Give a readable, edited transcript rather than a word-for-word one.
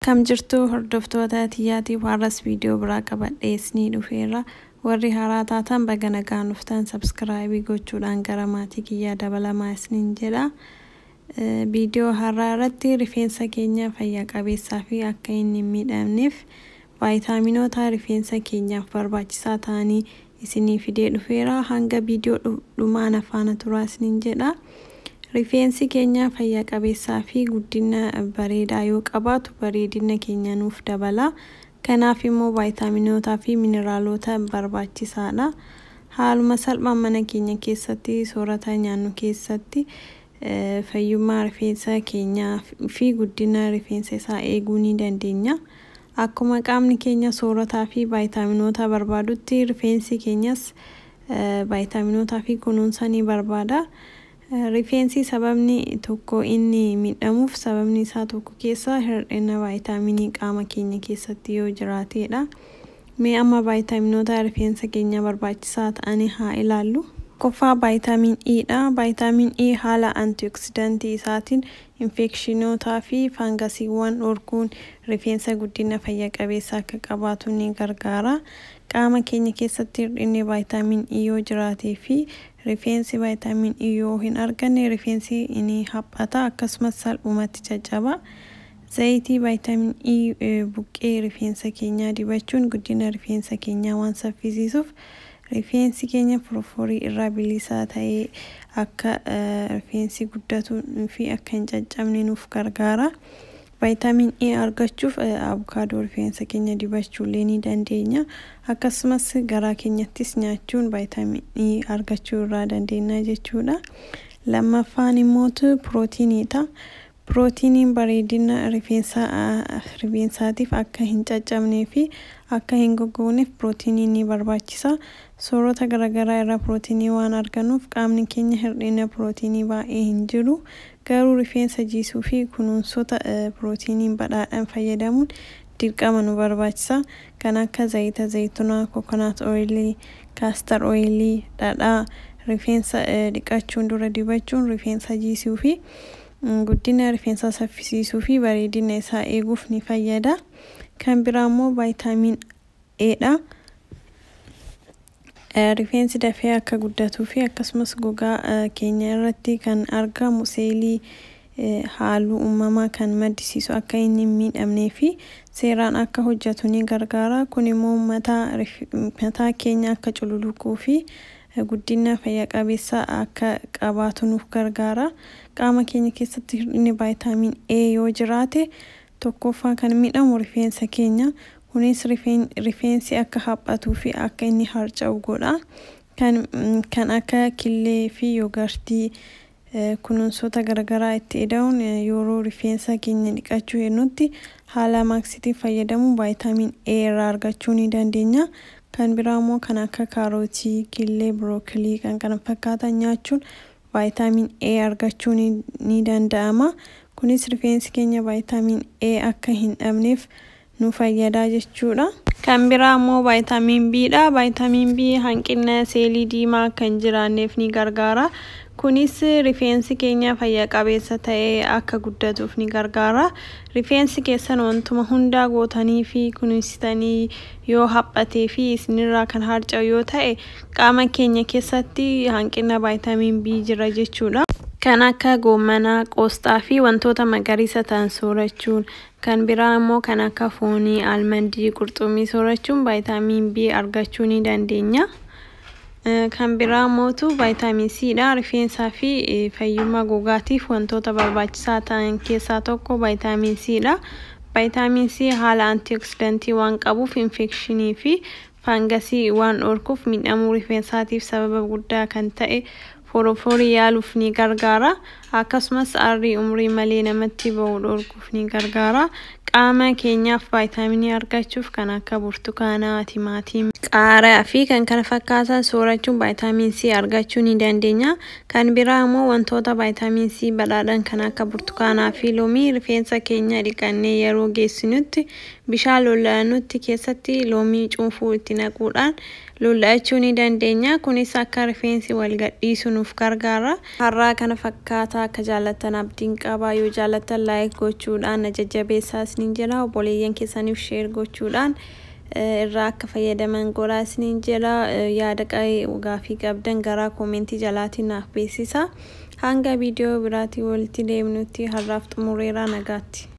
Akkam jirtu hordoftoota Tiyyaatiif har'as viidiyoo biraa qabadhee isinii dhufeera. Warri haaraa taatan baga nagaan dhuftan, subscribe gochuudhaan gara maatii kiyyaa dabalamaa isiniin jedha. Viidiyoo har'aa irratti rifeensa keenya fayya qabeessaa fi akka inni hin miidhamneef vaayitaaminoota rifeensa keenyaaf barbaachisaa ta'anii isinii fidee dhufeera. Hanga viidiyoo dhumaan afaana turaa isiniin jedha. Rifeensi keenya fayya qabeessaa fi guddina bareedaa yoo qabaatu bareedina keenya nuuf dabala. Kanaaf immoo vaayitaaminootaa fi mineraalota barbaachisaadha. Haaluma salphaan mana keenya keessatti soorata nyaannu keessatti fayyummaa rifeensa keenyaa fi guddina rifeensa isaa eeguu ni dandeenya. Akkuma qaamni keenya soorataa fi vaayitaaminoota barbaadutti, rifeensi keenyas vaayitaaminootaa fi kunuunsa ni barbaada. Rifeensi sababni tokko inni miidhamuuf sababni isaa tokko keessa hir'ina vaayitaaminii qaama keenya keessatti yoo jiraatedha. Mee amma vaayitaaminoota rifeensa keenya barbaachisaa ta'anii haa ilaallu. Tokkoffaa vaayitaamin E dha. Vaayitaamin E haala antioksidantii isaatiin infekshinootaa fi faangasiiwwan dhorkuun rifeensa guddina fayya qabeessa akka qabaatu ni gargaara. Qaama keenya keessatti hir'inni vaayitaamin E yoo jiraatee fi rifeensi vaayitaamin E yoo hin arganne, rifeensi ni haphata, akkasumas salphumatti caccaba. Zayitii vaayitaamin E buqqee rifeensa keenyaa dibachuun guddina rifeensa keenyaa waan saffisiisuuf, rifeensi keenya forforii irraa bilisaa ta'ee akka rifeensi guddatu fi akka hin caccabne nuuf gargaara. Vaayitaamin E argachuuf abukaadoo rifeensa keenya dibachuullee ni dandeenya. Akkasumas garaa keenyattis nyaachuun vaayitaamin E argachuu irraa dandeenya jechuudha. Lammaffaan immootu pirootiiniidha. Pirootiiniin bareedina rifeensaatiif, akka hin caccabnee fi akka hin goggogneef pirootiiniin ni barbaachisa. Soorata garaagaraa irraa pirootiinii waan argannuuf qaamni keenya hir'ina pirootiinii baay'ee hin jiru. Garuu rifeensa jiisuu fi kunuunsota pirootiiniin badhaadhan fayyadamuun dirqama nu barbaachisa. Kan akka zayita zayitunaa, coconut oil, castor oil, dhadhaa rifeensa dhiqachuun dura dibachuun rifeensa jiisuu fi guddina rifeensaa saffisiisuu fi bareedina isaa eeguuf ni fayyada. Kan biraa immoo vaayitaamin E dha. Rifeensi dafee akka guddatuu fi akkasumas gogaa keenya irratti kan argamu seelii halluu uumamaa kan maddisiisu akka inni hin miidhamnee fi seeraan akka hojjetu ni gargaara. Kun immoo mataa keenya akka cululuquu fi guddina fayya qabeessa akka qabaatu nuuf gargaara. Qaama keenya keessatti hir'inni vaayitaamin E yoo jiraate, tokkoffaa kan miidhamu rifeensa keenya. Kunis rifeensi akka haphatuu fi akka inni harca'u godha. Kan akka killee fi yoogartii kunuunsota garaagaraa itti ida'uun yeroo rifeensa keenya dhiqachuu jennutti haala maaksitiin fayyadamuun vaayitaamin E irraa argachuu ni dandeenya. Kan biraa immoo kan akka kaarotii, killee, birookolii kan kana fakkaatan nyaachuun vaayitaamin E argachuu ni danda'ama. Kunis rifeensi keenya vaayitaamin E akka hin dhabneef nu fayyada jechuudha. Kan biraa immoo vaayitaamin B dha. Vaayitaamin B hanqina seelii diimaa akka hin jiraanneef ni gargaara. Kunis rifeensi keenya fayya qabeessa ta'ee akka guddatuuf ni gargaara. Rifeensi keessan wantuma hundaa gootanii fi kunuunsitanii yoo haphatee fi isinirraa kan harca'u yoo ta'e, qaama keenya keessatti hanqina vaayitaamin B jira jechuudha. Kan akka goommanaa, qoosxaa fi wantoota magariisa ta'an soorachuun, kan biraa immoo kan akka foonii, almandii, qurxummii soorachuun vaayitaamin B argachuu ni dandeenya. Kan biraa mootu vaayitaamin C dha. Rifeensaa fi fayyummaa gogaatiif wantoota barbaachisaa ta'an keessaa tokko vaayitaamin C dha. Vaayitaamin C haala antioksidantii waan qabuuf, infekshinii fi faangasii waan dhorkuuf, miidhamuu rifeensaatiif sababa guddaa kan ta'e foroforii yaaluuf ni gargaara. Akkasumas arrii umurii malee namatti bahu dhorkuuf ni gargaara. Qaama keenyaaf vaayitaaminii argachuuf kan akka burtukaanaa, timaatimii, Qaaraa fi kan kana fakkaatan soorachuun vaayitamiin C argachuu ni dandeenya. Kan biraa immoo wantoota vaayitamiin C badhaadhan kan akka burtukaanaa fi loomii rifeensa keenya dhiqannee yeroo geessinutti bishaan lola'anutti keessatti loomii cuunfuu itti naquudhaan lola'achuu ni dandeenya. Kunis akka rifeensi wal gadhiisu nuuf gargaara. Har'aa kana fakkaataa akka jaallattan abdiin qaba. Yoo jaallattan like gochuudhaan na jajjabeessaa isiniin jedha. Obboleeyyan keessaniif share gochuudhaan irraa akka fayyadaman godhaa isiniin jedha. Yaada gaafii qabdan garaa koomentii jalaatiin naaf beeksisa. Hanga viidiyoo biraatii walitti deemnutti har'aaf xumureera, nagaatti.